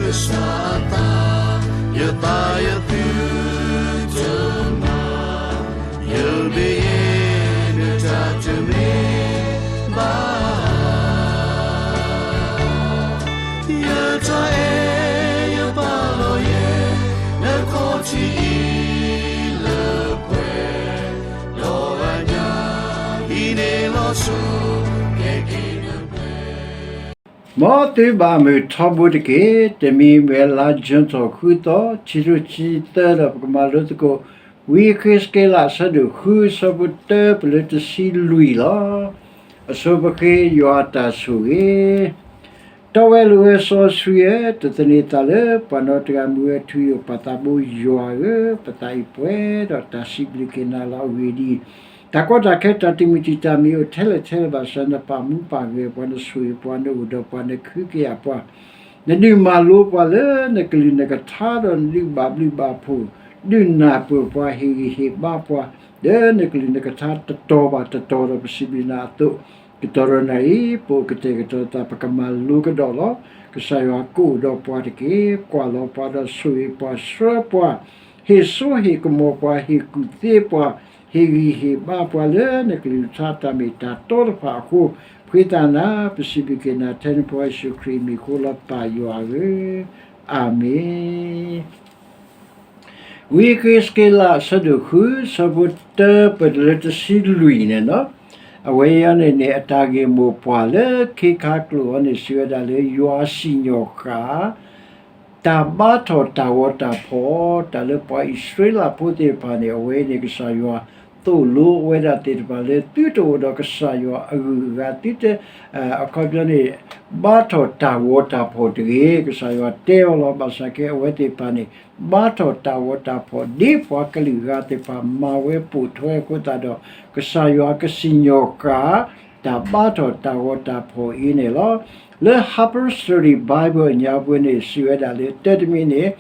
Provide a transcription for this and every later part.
ကစၢ်အသး, ယသးယသုတမၤ, ယမ့ၢ်ယဲ နတၢ်တမ့ၢ်ဘၣ် ယတၢ်အဲၣ်ယပာ်လီၤယဲ နခီၣ်ထံးအံၤလၢပှဲၤ, ဒီးအညၣ်အံၤန့ၣ်လီၤဆီ ကဲက့ၤနပှဲၤ မ်သုဘၣ်မုာ်ထီဘိတက့ၢ်. တမံၤမ့ၢ်လါ June ထီၣ်ဃုသီ, ခံကထိခံဆံသၢ ဒီးပကမၤလိသကိး ဝံယဃ့းစက့လး အဆၢဒိၣ်ဃု အဆၢဖိတၢ ပလၢတဆံလွံၢ်လီၤ. အဆိပဃ့ ယွၤအတၢ်ဆိၣ်ဂ့ၤ တီဝဲလိာ်ဝဲစီဆှံဧၢ, တသန့ၤသးလၢပှၤနီတဂၤ မုၢ်ဝဲထူယိာ် ပၢ်သးဘိယွၤဧၢ, ပသးအံၤပှဲၤဒီးတၢ်စံးဘျုးက့ၤနၤလီၤ. အဂ့ၢ်ဒ်အံၤ, တၢ်ကီတၢ်ခဲ တၢ်တမုာ်တံာ်တာ်မ့ၢ်အိၣ်ထဲလဲၣ်ထဲလဲၣ်ဘၣ်ဆၣ် နပာ်မူပာ်ဂဲၤပှၤ, နဆိၣ်ဂ့ၤပှၤ, နအိၣ်ဒီးပှၤ, နကဟုကယာ်ပှၤ, နဒုးမၤလိပှၤလၢနကလုၢ်နကထါဒီး နဒုးဘၣ်ဘျုးဘၣ်ဖှိၣ်, ဒုးနၢ်ပၢၢ်ပှၤ, ဟ့ၣ်ဂံၢ်ဟ့ၣ်ဘါပှၤ လၢနကလုၢ်နကထါတတီၤဘၣ်တတီၤဒီး ပစံးဘျုးနၤအသိး ကတီၢ်ဒီးနၣ်ရံၣ် ပအိၣ်ကတဲာ်ကတီၤသး ပကမၤလိကဒီးလီၤ. ကစၢ်ယွၤကအိၣ်ဒီးပှၤတက့ၢ်. ကွၢ်လီၤပှၤဒီးဆိၣ်ဂ့ၤပှၤ, ဆှၢပှၤ, ဟ့ၣ်စိဟ့ၣ်ကမီၤပှၤ, ဟ့ၣ်ကူၣ်သ့ပှၤ, ဟ့ၣ်ဂံၢ်ဟ့ၣ်ဘါပှၤလၢနကလုၢ်နကထါတၢ်မ့ၢ်တၢ်တီတဖၣ်အဃိ, ပဃ့သးနၤ, ပစံးဘျုးက့ၤနၤ ထဲနဖိယ့ၣ်ၡူးခရံာ်အမံၤအဃိလီၤ ပၢ်ယွၤဧၢ, အၤမ့ၣ်. ဝံယဃ့းစက့လး အဆၢဒိၣ်ဃု အဆၢဖိတၢ ပတုၤလၢတဆံလွံၢ်န့ၣ်လီၤ. အဝဲအံၤန့ၣ်န့ၣ် အတၢ်ဂ့ၢ်မိၢ်ပှၢ်လၢခ့ခါကျိာ်အံၤန့ၣ် စံးဝဲဒၣ်လၢ ယွၤစံၣ်ညီၣ်ဃာ် တၢ်ဘါထီၣ်တၢ်ဂီၤတၢ်ဖီၣ်, တၢ်လၢပှၤအံၣ်စရ့လးဖိသ့ၣ်တဖၣ်န့ၣ် အဝဲအံၤန့ၣ် ကစၢ်ယွၤသိၣ်လိဝဲဒၣ်သ့ၣ်တဖၣ်လၢ သုတအိၣ်ဒီးကစၢ်ယွၤအဂုၤအဂၤ သုတ အခီပညီန့ၣ် ဘါထီၣ်တၢ်ဂီၤတၢ်ဖီၣ်တဂ့ၤ. ကစၢ်ယွၤတဲအီၤလီၤ. ဘၣ်ဆၣ်က့ အဝဲသ့ၣ်တဖၣ်န့ၣ် ဘါထီၣ်တၢ်ဂီၤတၢ်ဖီၣ် ဒ်ပှၤကလုာ်ဂၤသ့ၣ်တဖၣ် မၤဝဲပိာ်ထွဲအဃိသတးဒီး ကစၢ်ယွၤကစံၣ်ညီၣ်ဃာ် တၢ်ဘါထီၣ်တၢ်ဂီၤတၢ်ဖီၣ်အံၤန့ၣ်လီၤ. လၢ Harper Study Bible အညါပူၤန့ၣ် စံးဝဲဒၣ်လၢ တၢတမံၤန့ၣ်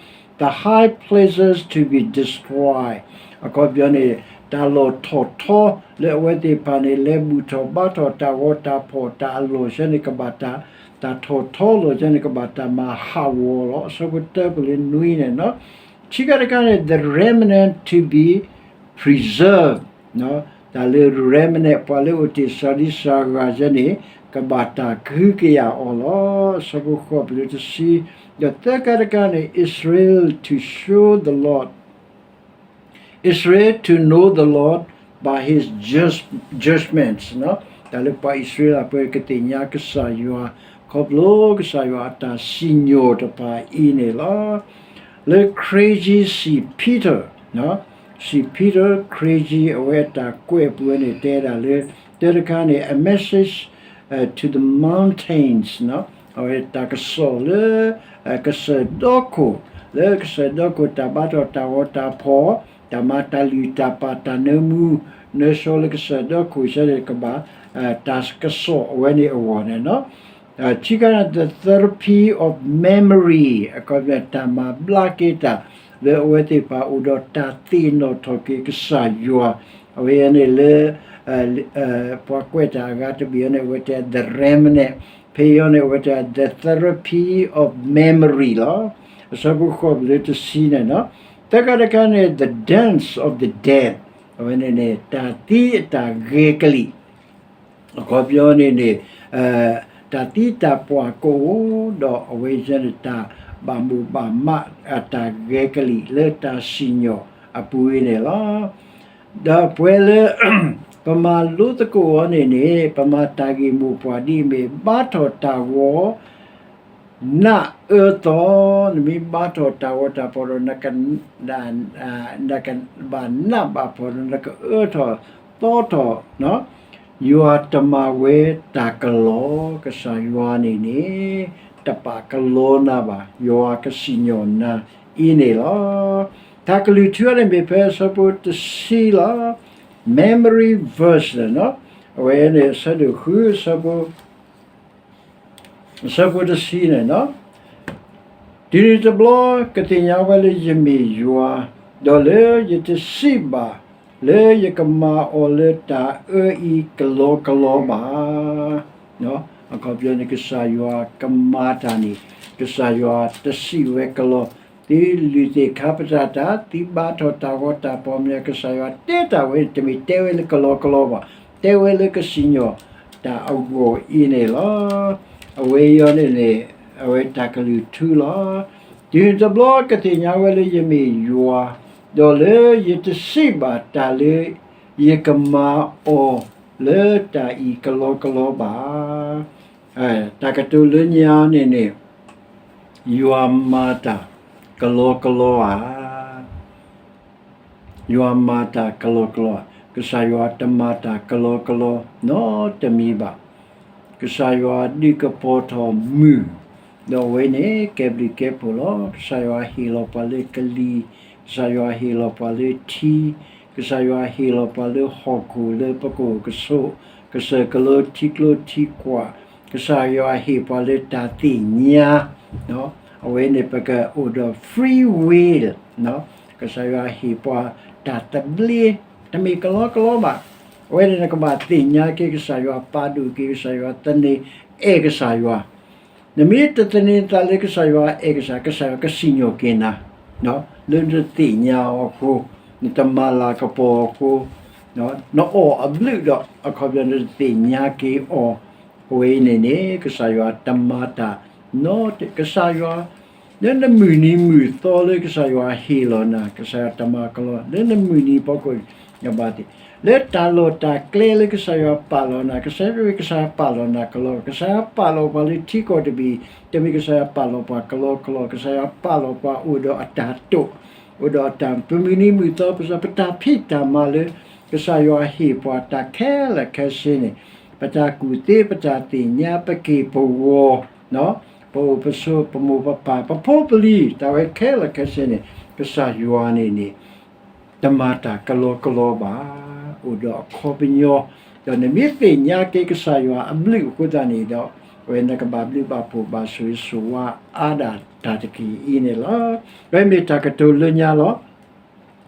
the high places to be destroyed အခီပညီန့ၣ် တၢ်လီၢ်ထီၣ်ထီလၢအဝဲသ့ၣ်တဖၣ်န့ၣ် လဲၤဘူၣ်ထီၣ်ဘါထီၣ်တၢ်ဂီၤတၢ်ဖီၣ် တၢ်အလီၢ်ဆဲန့ၣ် ကဘၣ်တၢ် တၢ်ထီၣ်ထီလီၤဆဲန့ၣ် ကဘၣ်တၢ်မၤဟးဂီၤလီၤ. အဆၢဖိတၢပလၢနွံန့ၣ်လီၤ. ခံခါတခါန့ၣ် the remnant to be preserved တၢ်လၢ remnant ပှၤလၢအိၣ်တ့ၢ်စှၤဒံစှၤဂၤဆဲန့ၣ် ကဘၣ်တၢ်ကဟုကယာ်အီၤလီၤ. အဆၢဖိဃိးပလၢတဆံ, ဒီးသၢခါတခါန့ၣ် Israel to show the Lord, Israel to know the Lord by his judge- judgments တၢ်လၢပှၤအံၣ်စရ့လးဖိကသ့ၣ်ညါကစၢ်ယွၤ ခီဖျိကစၢ်ယွၤအတၢ်စံၣ်ညီၣ်တဖၣ်အံၤန့ၣ်လီၤ. လၢ Craigie Saint Peter, Saint Peter Craigie အဝဲအတၢ်ကွဲးပူၤန့ၣ် တဲဒၣ်လၢ တၢတခါန့ၣ် A Message to the Mountains အဝဲတၢ်ကစီၣ်လၢ ကစၢၢ်ဒီခိၣ်, လၢကစၢၢ်ဒီခိၣ် တၢ်ဘါထီၣ်တၢ်ဂီၤတၢ်ဖီၣ်, တၢ်မၤတၢ်လုၢ်တၢ်ပာ်တၢ်နၢမူ နၢဆှီလၢကစၢၢ်ဒီခိၣ်ဆဲန့ၣ် ကဘၣ် တၢ်ကစီၣ်အဝဲန့ၣ်အဂီၢ်န့ၣ်လီၤ. ခံခါန့ၣ် the therapy of memory အခီပညီ တၢ်မၤဘျါက့ၤတၢ် လၢအဝဲသ့ၣ်တဖၣ်အိၣ်ဒီးတၢ်သ့ၣ်နီၣ်ထီၣ်က့ၤကစၢ်ယွၤ အဝဲန့ၣ်လၢ ပှၤကွဲးတၢ်အဂၤတဘ့ၣ်အံၤန့ၣ် အဝဲတဲ the remnant, ဖဲအံၤန့ၣ် အဝဲတဲ the therapy of memory လီၤ. အဆၢဖိဃိးပလၢတဆံန့ၣ်လီၤ. သၢခါတခါန့ၣ် the dance of the dead အဝဲန့ၣ်န့ၣ် တၢ်သံအတၢ်ဂဲၤကလံၣ် အခီပညီန့ၣ်န့ၣ် တၢ်သံတၢ်ပှၢ်ကအိၣ်ဒီး အဝဲန့ၣ် တၢ်ဘၣ်မိၣ်ဘၣ်မး အတၢ်ဂဲၤကလံၣ်လၢတၢ်စံၣ်ညီၣ်အပူၤအံၤန့ၣ်လီၤ. ဒီးပဝဲလၢ ပမၤလိသကိးအီၤန့ၣ်န့ၣ် ပမၤတၢ်ဂ့ၢ်မိၢ်ပှၢ်ဒ်အမ့ၢ် ဘါထီၣ်တၢ်ဂီၤ နးအၢသီ, နမ့ၢ်ဘါထီၣ်တၢ်ဂီၤတၢ်ဖီၣ်ဒီး နကဘၣ်နးဘၣ်ဖှီၣ်ဒီး နကအၢထီၣ်သီထီၣ်, ယွၤတမၤဝဲတၢ်ကလီ, ကစၢ်ယွၤန့ၣ်န့ၣ် တပာ်ကလီနၤဘၣ်, ယွၤကစံၣ်ညီၣ်နၤအံၤန့ၣ်လီၤ. တၢ်ကလုၢ်ထူအံၤန့ၣ်မ့ၢ်ဖဲအဆၢဖိတဆံလီၤ. Memory verse န့ၣ်လီၤ. အဝဲန့ၣ် အဆၢဒိၣ်ဃု အဆၢဖိ အဆၢဖိတဆံန့ၣ်လီၤ. တုၤနုၤတဘျီ ကသ့ၣ်ညါဝဲလၢယမ့ၢ်ယွၤ, ဒီးလၢယတစံးဘၣ် လၢယကမၤအီၤလၢတၢ်အၢအံၤကလီကလီဘၣ်. အခီပညီန့ၣ် ကစၢ်ယွၤကမၤတၢ်န့ၣ် ကစၢ်ယွၤတစံးဝဲကလီ, သုလုၢ်သ့ၣ်ခါပတာ်တၢ်, သုဘါထီၣ်တၢ်ဂီၤတၢ်ဖီၣ်မ့ၢ် ကစၢ်ယွၤတဲတၢ်ဝဲ တမ့ၢ်တဲဝဲလၢကလီကလီဘၣ်, တဲဝဲလၢကစံၣ်ညီၣ်တၢ်အဂီၢ်အံၤန့ၣ်လီၤ. အဝဲအံၤန့ၣ်န့ၣ် အဝဲတၢ်ကလုၢ်ထူလီၤ. တုၤတဘျီကသ့ၣ်ညါဝဲလၢယမ့ၢ်ယွၤ, ဒီးလၢယတစံးဘၣ်တၢ်လၢယကမၤအီၤလၢတၢ်အံၤကလီကလီဘၣ်. တၢ်ကတိၤလၢညါန့ၣ်န့ၣ် ယွၤမၤတၢ်ကလီကလီဧါ. ယွၤမၤတၢ်ကလီကလီ, ကစၢ်ယွၤတမၤတၢ်ကလီကလီနီတမံၤဘၣ်. ကစၢ်ယွၤဒုးကပီၤထီၣ်မုၢ်, ဒီးအဝဲန့ၣ်ကဲဘျုးကဲဖှိၣ်လီၤ. ကစၢ်ယွၤဟ့ၣ်လီၤပှၤလၢကလံၤ, ကစၢ်ယွၤဟ့ၣ်လီၤပှၤလၢထံ, ကစၢ်ယွၤဟ့ၣ်လီၤပှၤလၢဟီၣ်ခိၣ်လၢပကအိၣ်ကဆိး, ကစၢၢ်ကလိထံကျိထံကွာ်, ကစၢ်ယွၤဟ့ၣ်ပှၤလၢတၢ်သ့ၣ်ညါ အဝဲန့ၣ်ပကအိၣ်ဒီး free will, ကစၢ်ယွၤဟ့ၣ်ပှၤတၢ်သဘျ့, တမ့ၢ်ကလီကလီဘၣ်. အဝဲန့ၣ်နကဘၣ်သ့ၣ်ညါက့ၤကစၢ်ယွၤ, ပာ်ဒိၣ်က့ၤကစၢ်ယွၤ, သန့ၤအဲၣ်ကစၢ်ယွၤ. နမ့ၢ်တသန့ၤနသးလၢကစၢ်ယွၤအဲၣ်ကစၢ်, ကစၢ်ယွၤကစံၣ်ညီၣ်က့ၤနၤ, လၢနတသ့ၣ်ညါအီၤအဃိ, နတမၤလၤကပီၤအဃိ, နအီၣ်အဘျုးဒီးအခီပညီနတသ့ၣ်ညါက့ၤအီၤ, အဝဲအံၤန့ၣ်န့ၣ် ကစၢ်ယွၤတမၤတၢ်နီတ, ကစၢ်ယွၤ လၢနမုၢ်နံၤမုၢ်သီလၢကစၢ်ယွၤဟ့ၣ်လီၤနၤ, ကစၢ်ယွၤတမၤကလီ, လၢနမုၢ်နံၤဖီခိၣ် နဘၣ်သ့ၣ်, လၢတၢ်လီၢ်တၢ်ကျဲလၢကစၢ်ယွၤပာ်လီၤနၤ, ကစၢ်ယွၤ ကစၢ်ယွၤပာ်လီၤနၤကလီ, ကစၢ်ယွၤပာ်လီၤပှၤလၢထံကီၢ်တဘ့ၣ်, တမ့ၢ်ကစၢ်ယွၤပာ်လီၤပှၤကလီကလီ, ကစၢ်ယွၤပာ်လီၤပှၤအိၣ်ဒီးအတၢ်တိာ်, အိၣ်ဒီးအတၢ် ပမုၢ်နံၤမုၢ်သီ ပတၢ်ဖံးတၢ်မၤလၢ ကစၢ်ယွၤဟ့ၣ်ပှၤတၢ်ခဲလၢာ်ခဲဆ့န့ၣ်, ပတၢ်ကူၣ်သ့ ပတၢ်သ့ၣ်ညါ ပက့ၢ်ပဂီၤ ပအိၣ်ပဆိး ပမိၢ်ပပၢ် ပဖိပလံၤ တၢ်ဝဲခဲလၢာ်ခဲဆ့န့ၣ် ကစၢ်ယွၤန့ၣ်န့ၣ် တမၤတၢ်ကလီကလီဘၣ်, အိၣ်ဒီးအခီပညီ, ဒီးနမ့ၢ်သ့ၣ်ညါက့ၤကစၢ်ယွၤအဘျုးအဃိသတးန့ၣ်ဒီး အဝဲနကဘၣ်ဘျုးဘၣ်ဖှိၣ်ဘၣ်ဆိၣ်ဂ့ၤဆိၣ်ဝါအါဒၣ်တၢ်တက့ၢ်အံၤန့ၣ်လီၤ. အဝဲမ့ၢ်တၢ်ကတိၤလၢညါလီၤ.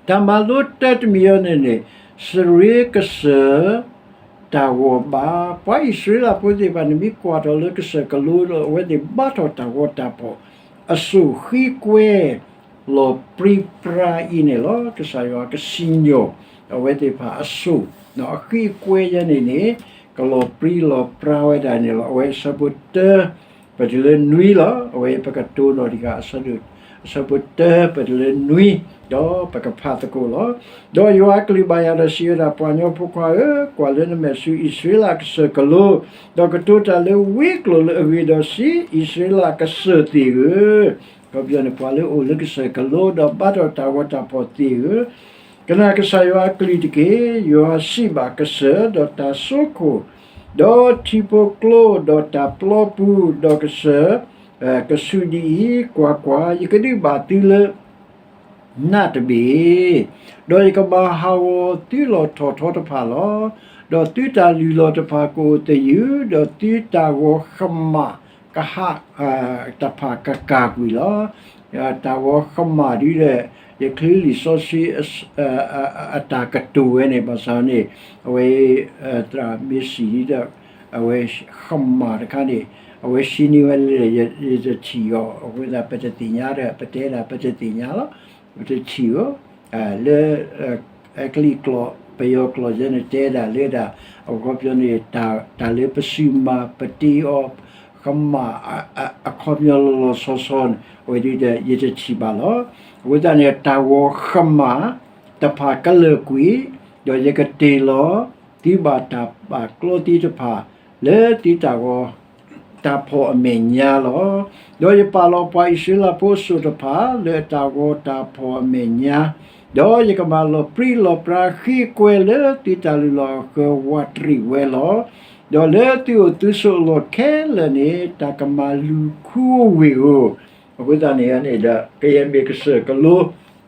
တၢ်မၤလိတၢတမံၤအံၤန့ၣ်န့ၣ် စရ့ကစၢၢ်တၢ်ဂီၤဘါ, ပှၤအံၣ်စရ့လးဖိသ့ၣ်တဖၣ်န့ၣ် မ့ၢ်ကွၢ်ထီၣ်လၢကစၢၢ်ကလိဒီး အဝဲသ့ၣ်ဘါထီၣ်တၢ်ဂီၤတၢ်ဖီၣ် အစိၣ်ဃံကွဲ လီၤပြံပြါအံၤန့ၣ်လီၤ. ကစၢ်ယွၤကစံၣ်ညီၣ် အဝဲသ့ၣ်တဖၣ်အစိၣ်, အဃံအကွဲယဲန့ၣ်န့ၣ် ကလီၤပြံလီၤပြါဝဲဒၣ်န့ၣ်လီၤ. အဝဲအဆၢဖိတၢ ပတုၤလၢနွံလီၤ. အဝဲပကတိၤနီၣ်တက့ၢ် အဆၢဒိၣ် အဆၢဖိတၢ ပတုၤလၢနွံ, ဒီးပကဖးသကိးလီၤ. ဒီးယွၤအကလုၢ်ဘၣ်ယၤဒီးစံးဝဲဒၣ်, ပှၤကညီဖိခွါဧၢ, ကွၢ်လၢနမဲာ်ဆူအံၣ်စရ့လးကစၢၢ်ကလိ, ဒီးကတိၤတၢ်လၢဝံကျိာ်လၢအဂ့ၢ်ဒီးစံး, အံၣ်စရ့လးကစၢၢ်သ့ၣ်ဧၢ, အခီပညီန့ၣ် ပှၤလၢအအိၣ်လၢကစၢၢ်ကလိ ဒီးဘါထီၣ်တၢ်ဂီၤတၢ်ဖီၣ်သ့ၣ်ဧၢ, ကနၣ်ကစၢ်ယွၤအကလုၢ်တက့ၢ်. ယွၤစံးဘၣ်ကစၢၢ်, ဒီးတၢ်စိခိၣ်, ဒီးထံဖိကျိ, ဒီးတၢ်ပျီပူၤ, ဒီးကစၢၢ် ကစူၢ်ဒ်အံၤ, ကွၢ်ကွၢ်, ယကဒုးဘၣ်သုလၢ နးတဘ့ၣ်, ဒီးယကဘၣ်ဟးဂီၤသုလီၢ်ထီၣ်ထီတဖၣ်လီၤ. ဒီးသုတၢ်လုၢ်လီၢ်တဖၣ်ကအိၣ်သယုၢ်, ဒီးသုတၢ်ဂီၤကမၣ်ကဟၣ် တဖၣ်ကကၢ်ကွံာ်လီၤ. တၢ်ဂီၤကမၣ်ဒ်ဒီး ယချံလံာ်စီဆှံ အတၢ်ကတိၤဝဲန့ၣ် ဘၣ်ဆၣ်န့ၣ် အဝဲ သရၣ်မ့ၢ်စံးဒ်ဒီး အဝဲကမၣ်တခါန့ၣ် အဝဲစံးန့ၢ်ဝဲလၢ ယတထံၣ်အီၤ, အဃိသတး ပတသ့ၣ်ညါဒီး ပတဲဒၣ်ပတသ့ၣ်ညါလီၤ. ပတထံၣ်အီၤ လၢ အဲကလံးကျိာ် ပယီၤကျိာ်ယဲန့ၣ် တဲဒၣ်လၢဒၣ် အခီပညီန့ၣ် တၢ်လၢပစုမၤပတ့အီၤ ကမၣ် အခီပညီလီၤလီၤဆီဆီန့ၣ် အဝဲဒ်ဒီး ယတထံၣ်ဘၣ်လီၤ. အဃိသတးန့ၣ် တၢ်ဂီၤကမၣ်တဖၣ်ကလၢာ်ကွံာ်, ဒီးယကတ့ၢ်လီၤ သုဘၣ်တၢ်ပာ်ကျီသ့ၣ်တဖၣ် လၢသုတၢ်ဂီၤ တၢ်ဖီၣ်အမဲာ်ညါလီၤ. ဒီးယပာ်လီၤပှၤအံၣ်စရ့လးဖိအစိၣ်တဖၣ် လၢအတၢ်ဂီၤတၢ်ဖီၣ်အမဲာ်ညါ, ဒီးယကမၤလီၤပြံလီၤပြါဃ့ကွဲလၢသုတၢ်လုၢ်လီၢ်အဃၢၤဝးတရံးဝဲလီၤ. ဒီးလၢသုအိၣ်သုဆိးအလီၢ်ခဲလၢာ်န့ၣ် တၢ်ကမၤလူၤခူအိၣ်ဝ့ၢ်ဧိၤ, အဃိသတးန့ၣ်န့ၣ်ဒီး ကယဲၢ်မ့ၢ်ကစၢၢ်ကလိ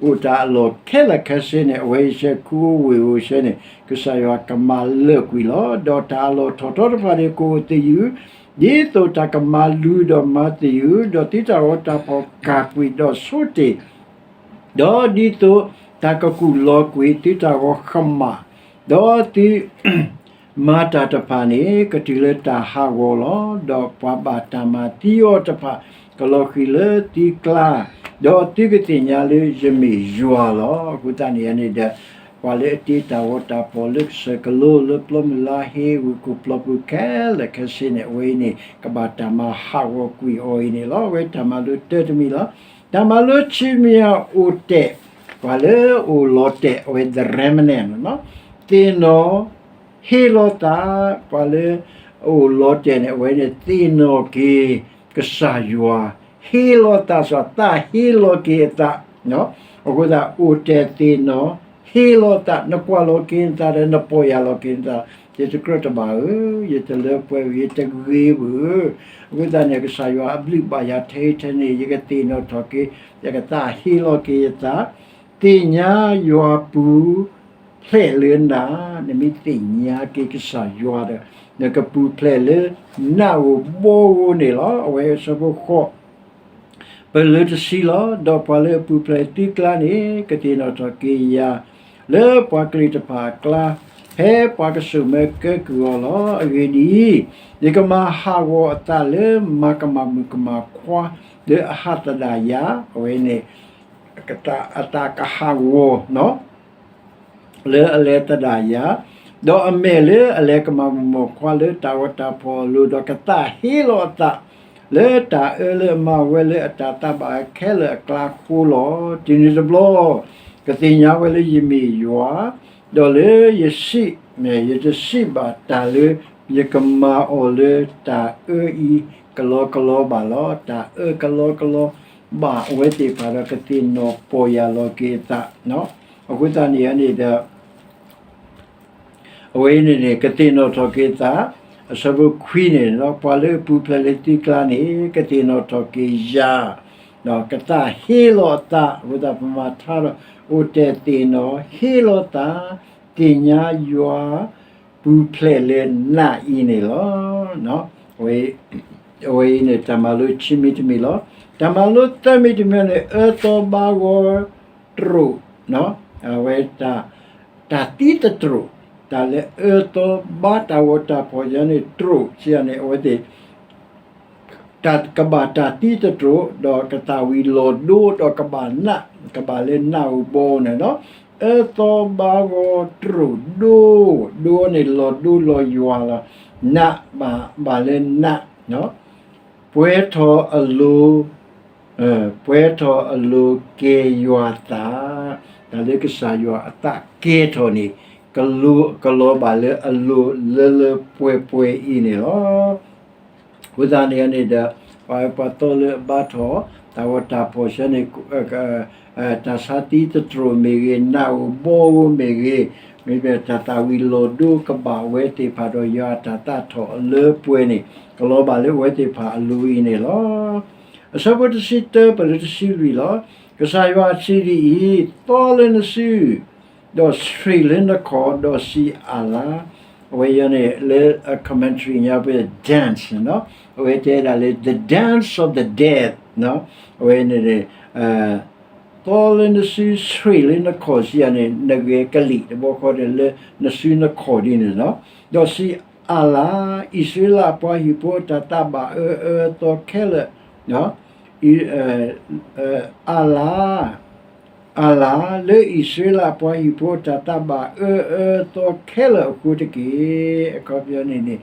အိၣ်တၢ်အလီၢ်ခဲလၢာ်ခဲဆ့န့ၣ် အဝဲအံၤစဲခူအိၣ်ဝ့ၢ်ဧိၤစဲန့ၣ် ကစၢ်ယွၤကမၤလၢာ်ကွံာ်လီၤ. ဒီးတၢ်အလီၢ်ထီၣ်ထီတဖၣ်န့ၣ် ကအိၣ်သယုၢ်, ဒ်သိးတၢ်ကမၤလူၤဒီးမၤသယုၢ်, ဒီးသုတၢ်ဂီၤတၢ်ဖီၣ်ကၢ်ကွံာ်ဒီးဆိတ့ၢ် ဒီးဒ်သိးတၢ်ကကူၣ်လီၤကွံာ်သုတၢ်ဂီၤကမၣ်, ဒီးသု မၤတၢ်တဖၣ်န့ၣ် ကတုၤလၢတၢ်ဟးဂီၤလီၤ. ဒီးပှၤဘၣ်တၢ်မၤသံအီၤတဖၣ် ကလီၤဃံၤလၢသုကျါ, ဒီးသုကသ့ၣ်ညါလၢယမ့ၢ်ယွၤလီၤ. အဃိသတးန့ၣ်န့ၣ်ဒီး ပှၤလၢအတ့တၢ်ဂီၤတၢ်ဖီၣ်လၢကစၢၢ်ကလိလၢပျီမုၢ်လါဟ့ ဂုၢ်ကိၣ်ပျီပူၤခဲလၢာ်ခဲဆ့န့ၣ် အဝဲအံၤန့ၣ် ကဘၣ်တၢ်မၤဟးဂီၤကွံာ်အီၤအံၤန့ၣ်လီၤ. အဝဲတၢ်မၤလိတၢတမံၤလီၤ. တၢ်မၤလိဆံးမံၤအအိၣ်တဲာ် ပှၤလၢအအိၣ်လီၤတဲာ် အဝဲ the remnant သ့ၣ်နီၣ် ဟ့လီၤသး, ပှၤလၢအအိၣ်လီၤတဲာ်န့ၣ် အဝဲန့ၣ်သ့ၣ်နီၣ်က့ၤကစၢ်ယွၤ, ဟ့လီၤသး စ့ၢ်သးဟ့လီၤက့ၤအသး, အဃိသတး အိၣ်တဲာ်သ့ၣ်နီၣ် ဟ့လီၤသး, နကွၢ်လီၤက့ၤနသးဒီး နပီၢ်ယၢ်လီၤက့ၤနသး ယတကြၢးတဘၣ်ဧၢ, ယတလၢပှဲၤဧၢ, ယတဂ့ၤဧၢ, အဃိသတးန့ၣ် ကစၢ်ယွၤအဘျုးဘၣ်ယၤထဲအံၤထဲန့ၣ် ယကသ့ၣ်နီၣ်ထီၣ်က့ၤ ယကသးဟ့လီၤက့ၤယသး, သ့ၣ်ညါယွၤပူၤဖျဲးလၢနး, နမ့ၢ်သ့ၣ်ညါက့ၤကစၢ်ယွၤဒီး နကပူၤဖျဲးလၢနးဧိၤဘီဧိၤန့ၣ်လီၤ. အဝဲအဆၢဖိဃိး ပလၢတဆံလီၤ. ဒီးပှၤလၢအပူၤဖျဲးသုကျါန့ၣ် ကသ့ၣ်နီၣ်ထီၣ်က့ၤယၤ လၢပှၤကလုာ်တဖၣ်အကျါ, ဖဲပှၤကဆိၣ်မၢကဲကုၢ်အီၤလီၤ. အဂ့ၢ်ဒ်အံၤ, ယကမၤဟးဂီၤအသးလၢမၤကမၣ်မုၣ်ကမၣ်ခွါ လၢအဟးသဒၣ်ယၤ, အဝဲန့ၣ် အတၢ်ကဟးဂီၤ လၢအလဲၤသဒၣ်ယၤ, ဒီးအမဲာ်လၢအလဲၤကမၤမုၣ်ကမၣ်ခွါလၢတၢ်ဂီၤတၢ်ဖီၣ်အလိၤ, ဒီးကသးဟ့လီၤအသး လၢတၢ်အၢလၢအမၤဝဲလၢအတၢ်သးဘၣ်အၢခဲလၢာ်အကျါအဃိလီၤ. တုၤနုၤတဘျီ ကသ့ၣ်ညါဝဲလၢယမ့ၢ်ယွၤ, ဒီးလၢယစံး, ယတစံးဘၣ်တၢ်လၢယကမၤအီၤလၢတၢ်အၢအံၤကလီကလီဘၣ်လီၤ. တၢ်အၢကလီကလီဘၣ်အဝဲသ့ၣ်တဖၣ်ဒီး ကသ့ၣ်နီၣ်ပီၢ်ယၢ်လီၤက့ၤအသး, အဃိသတးန့ၣ်န့ၣ်ဒီး အဝဲအံၤန့ၣ်န့ၣ် ကသ့ၣ်နီၣ်ထီၣ်က့ၤအသး, အဆၢဖိခွံန့ၣ်လီၤ. ပှၤလၢအပူၤဖျဲးလၢသုကျါန့ၣ် ကသ့ၣ်နီၣ်ထီၣ်က့ၤယၤ, ကသးဟ့လီၤအသး, အဃိသတးပမၤထါဒီး အိၣ်တဲာ်သ့ၣ်နီၣ် ဟ့လီၤသး, သ့ၣ်ညါယွၤပူၤဖျဲးလၢနးအံၤန့ၣ်လီၤ. အဝဲအံၤန့ၣ် တၢ်မၤလိခံမံၤတမံၤလီၤ. တၢ်မၤလိသၢမံၤတမံၤန့ၣ် အၢသီဘါဂီၤတြိာ်, အဝဲ တၢ်သံသတြိာ်, တၢ်လၢအၢသီဘါတၢ်ဂီၤတၢ်ဖီၣ်ယၤန့ၣ်တြိာ် စံးယၤန့ၣ် အဝဲသ့ၣ် တၢ်ကဘၣ်တၢ်သံသတြိာ် ဒီးကသးဝံၤလီၤဒိ ဒီးကဘၣ်နး, ကဘၣ်လၢနးဧိၤဘီဧိၤန့ၣ်လီၤ. အၢသီဘါဂီၤတြိာ်ဒိ, ဒိန့ၣ် လီၤဒိလီၤယွၤလီၤ. နး ဘၣ်လၢနး, ပှဲၤထီၣ်အလိၤ, ပှဲၤထီၣ်အလိၤကဲယွၤသး, တၢ်လၢကစၢ်ယွၤအသးကဲထီၣ်န့ၣ် ကလီၤဘၣ်လၢအလိၤလၢလၢပှဲၤပှဲၤအံၤန့ၣ်လီၤ. အဃိသတးန့ၣ်န့ၣ်ဒီး ပှၤပှၤသီလၢအဘါထီၣ် တၢ်ဂီၤတၢ်ဖီၣ်ဆၢန့ၣ် တၢ်ဆါသံသတြိာ်မ့ၢ်ဂ့ၤ, နးဧိၤဘီဧိၤမ့ၢ်ဂ့ၤ, မ့မ့ၢ်တၢ်သးဝံၤလီၤဒိကဘၣ်ဝဲသ့ၣ်တဖၣ်ဒီးယွၤအတၢ်သးထီၣ်အလၢပှဲၤန့ၣ် ကလီၤဘၣ်လၢအဝဲသ့ၣ်တဖၣ်အလိၤအံၤန့ၣ်လီၤ. အဆၢဖိတဆံတၢ ပလၢတဆံလွံၢ်လီၤ. ကစၢ်ယွၤအစံးဒ်အံၤ, သီလၢနစု ဒီးဆှံးလၢနခီၣ် ဒီးစံးအၤလါ, အဝဲအံၤန့ၣ် လၢအ commentary ညါပှဲၤ dance န့ၣ်လီၤ. အဝဲတဲဒၣ်လၢ the dance of the dead အဝဲန့ၣ်န့ၣ် သီလၢနစု ဆှံးလၢနခီၣ်စံးယၤန့ၣ် နဂဲၤကလံၣ်တဘျီဃီဒီးလၢနစုနခီၣ်ဒ်န့ၣ်လီၤ. ဒီးစံးအၤလါ, အံၣ်စရ့လးပှၤဟံၣ်ဖိအတၢ်သးဘၣ်အၢအၢအသီခဲလၢာ် အၤလါ, အၤလါ, လၢအံၣ်စရ့လးပှၤဟံၣ်ဖိအတၢ်သးဘၣ်အၢအၢအသီခဲလၢာ်အဃိတက့ၢ်. အခီပညီန့ၣ်န့ၣ်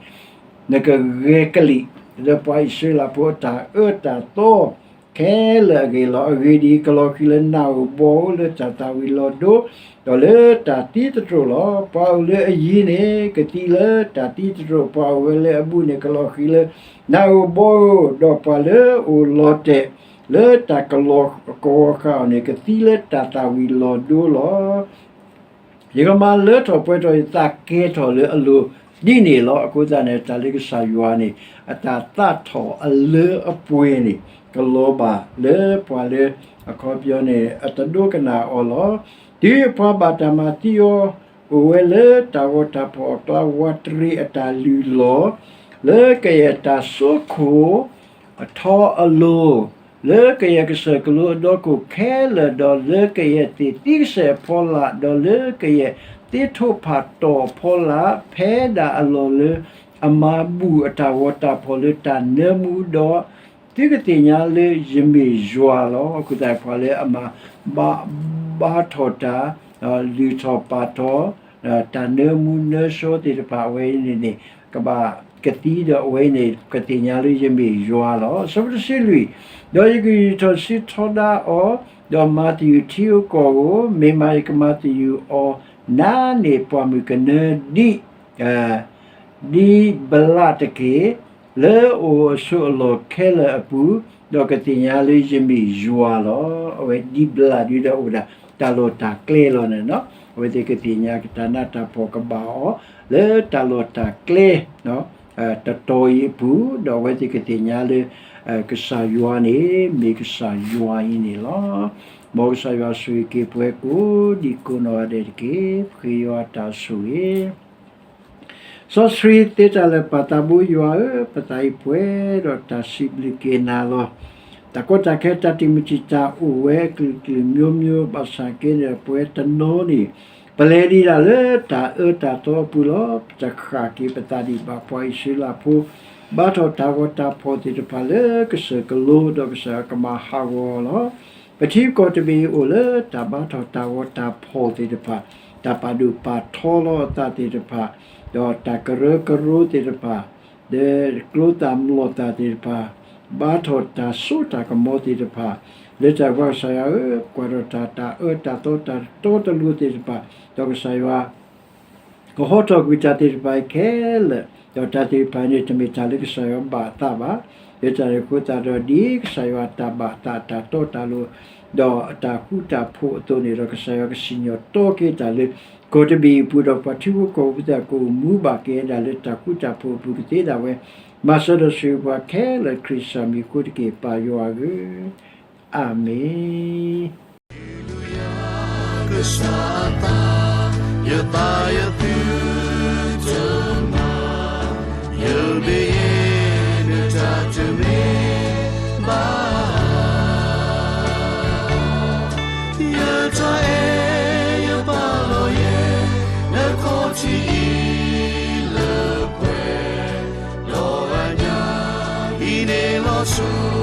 နကဂဲၤကလံၣ် လၢပှၤအံၣ်စရ့လးဖိအတၢ်အၢတၢ်သီခဲလၢာ်အဂ့ၢ်လီၤ. အဂ့ၢ်ဒ်အံၤ, ကလီၤဃံၤလၢနးဧိၤဘီဧိၤ လၢတၢ်သးဝံၤလီၤဒိ ဒီးလၢတၢ်သံသတြိာ်လီၤ. ပှၤအိၣ်လၢအယံၤန့ၣ် ကသံလၢတၢ်သံသတြိာ်, ပှၤအိၣ်ဝဲလၢအဘူးန့ၣ် ကလီၤဃံၤလၢနးဧိၤဘီဧိၤ, ဒီးပှၤလၢအအိၣ်လီၤတဲာ်လၢတၢ်ကလီၤကဝီၤဃာ်အီၤန့ၣ် ကသံလၢတၢ်သးဝံၤလီၤဒိလီၤ. ယကမၤလၢထီၣ်ပှဲၤထီၣ်ယသးကဲထီၣ်လၢအလိၤဒ်န့ၣ်လီၤ. အဃိသတးန့ၣ် တၢ်လၢကစၢ်ယွၤန့ၣ် အတၢ်သးထီၣ်အလၢအပှဲၤန့ၣ် ကလီၤဘၣ်လၢပှၤလၢအခီပညီန့ၣ် အတဒိကနၣ်အီၤလီၤ. တုၤအပှၤဘၣ်တၢ်မၤသံအီၤ အိၣ်ဝဲလၢတၢ်ဂီၤတၢ်ဖီၣ်အကျါ ဝးတရံးအတၢ်လုၢ်လီၢ် လၢကယဲၢ်တၢ်စိခိၣ် အထီအလိၤ, လၢကယဲၢ်ကစၢၢ်ကလိအဒီခိၣ်ခဲလၢာ်, ဒီးလၢကယဲၢ်သ့ၣ်သံကစဲၢ်အဖီလာ်, ဒီးလၢကယဲၢ်သ့ထိၣ်ဖးတီၣ်အဖီလာ်, ဖဲဒၣ်အလီၢ်လၢအမၤဘူၣ်အတၢ်ဂီၤတၢ်ဖီၣ်လၢတၢ်နၢမူ, ဒီး သုကသ့ၣ်ညါလၢယမ့ၢ်ယွၤလီၤ. အဃိသတး ပှၤလၢအမၤဘါထီၣ်တၢ်, လုၢ်ထီၣ်ပာ်ထီၣ် တၢ်နၢမူနၢဆှီသ့ၣ်တဖၣ် အဝဲအံၤန့ၣ်န့ၣ် ကဘၣ်ကသံဒီး အဝဲအံၤန့ၣ် ကသ့ၣ်ညါလၢယမ့ၢ်ယွၤလီၤ. အဆၢဖိတဆံလွံၢ်, ဒီးယကယူာ်ထီၣ်စုထီဒါအီၤ, ဒီးမၤသယုၢ်ထံဧိၤကီၢ်ဧိၤ, မ့ၢ်မးယကမၤသယုၢ်အီၤနၤန့ၣ် ပှၢ်မုၢ်ကနၢဒ် ဒ်ဘျးတက့ၢ်. လၢအအိၣ်အဆိးအလီၢ်ခဲလၢာ်အပူၤ, ဒီးကသ့ၣ်ညါလၢယမ့ၢ်ယွၤလီၤ. အဝဲဒ်ဘျးဒ်ဒီးအိၣ်ဒၣ်တၢ်လီၢ်တၢ်ကျဲလီၤန့ၣ်, အဝဲသ့ၣ်ကသ့ၣ်ညါကတၢ်နးတၢ်ဖှီၣ်ကဘၣ်အီၤ လၢတၢ်လီၢ်တၢ်ကျဲ တတီၤအံၤအပူၤ, ဒီးအဝဲသ့ၣ်ကသ့ၣ်ညါလၢ ကစၢ်ယွၤန့ၣ် မ့ၢ်ကစၢ်ယွၤအံၤန့ၣ်လီၤ. မ်ကစၢ်ယွၤဆိၣ်ဂ့ၤက့ၤပှၤကိးဒံကိးနီၢ်ဂၤဒဲးတက့ၢ်. ပဃ့ယွၤတၢ်ဆိၣ်ဂ့ၤ စီဆှံသ့တၢ်လၢာ် ပၢ်သးဘိယွၤဧၢ, ပသးအံၤပှဲၤဒီးတၢ်စံးဘျုးက့ၤနၤလီၤ. တၢ်ကီတၢ်ခဲတၢ်တံာ်မုၢ်တံာ်တာ်အိၣ်ဝဲအကလုာ်ကလုာ်မျိုးမျိုး ဘၣ်ဆၣ်က့န့ၣ် ပဝဲတနီၤန့ၣ် ပလဲၤဒံးဒၣ်လၢတၢ်အၢတၢ်သီအပူၤလီၤ. ပတဃၣ်က့ၤပသးဒံးဘၣ် ပှၤအံၣ်စရ့လးဖိ ဘါထီၣ်တၢ်ဂီၤတၢ်ဖီၣ်သ့ၣ်တဖၣ်လၢကစၢၢ်ကလိ ဒီးကစၢ်ယွၤကမၤဟးဂီၤလီၤ. ပထံပကီၢ်တဘ့ၣ်အံၤအိၣ်လၢတၢ်ဘါထီၣ်တၢ်ဂီၤတၢ်ဖီၣ်သ့ၣ်တဖၣ်, တၢ်ပာ်ဒိၣ်ပာ်ထီလီၤအသးသ့ၣ်တဖၣ်, ဒီးတၢ်ကရၢကရိသ့ၣ်တဖၣ်, ဒီးကျိသၣ်မျိာ်သၣ်သ့ၣ်တဖၣ်, ဘါထီၣ်တၢ်စိတၢ်ကမီၤသ့ၣ်တဖၣ်, လၢတၢ်ပှၤကစၢ်ယွၤဧၢ, ကွၢ်ထီၣ်တၢ် တၢ်အၢတၢ်သီတၢ်တီတလိၤသ့ၣ်တဖၣ်, ဒီးကစၢ်ယွၤ ကဟီထီၣ်ကွံာ်တၢ်သ့ၣ်တဖၣ်ခဲလၢာ်, ဒီးတၢ်သ့ၣ်တဖၣ်န့ၣ် တမ့ၢ်တၢ်လၢကစၢ်ယွၤဘၣ်အသးဘၣ်. လၢတၢ်န့ၣ်အဃိသတးဒီး ဒ်ကစၢ်ယွၤအတၢ်ဘၣ်အသး အတၢ်တီတၢ်လိၤ ဒီးအတၢ်ဃူတၢ်ဖိးအသိးန့ၣ်ဒီး ကစၢ်ယွၤကစံၣ်ညီၣ်တီက့ၤတၢ်လၢ ကီၢ်တဘ့ၣ်အံၤအပူၤ ဒီးပှၤထံဖိကီၢ်ဖိသ့ၣ် ကအိၣ်မူဘၣ်က့ၤဝဲဒၣ်လၢတၢ်ဃူတၢ်ဖိးအပူၤကသ့ဒၣ်ဝဲ, မၤစၢၤဒီးဆိၣ်ဂ့ၤပှၤခဲလၢာ်ခရံာ်ကစၢ်မံၤအဃိတက့ၢ် ပၢ်ယွၤဧၢ, အၤမ့ၣ်. ကစၢ်အသး, ယသးယသုတမၤ, ယမ့ၢ်ယဲနတၢ်တမ့ၢ်ဘၣ်. ယတၢ်အဲၣ်ယပာ်လီၤယဲ, နခီၣ်ထံးအံၤလၢပှဲၤ, ဒီးအညၣ်အံၤန့ၣ်လီၤဆီ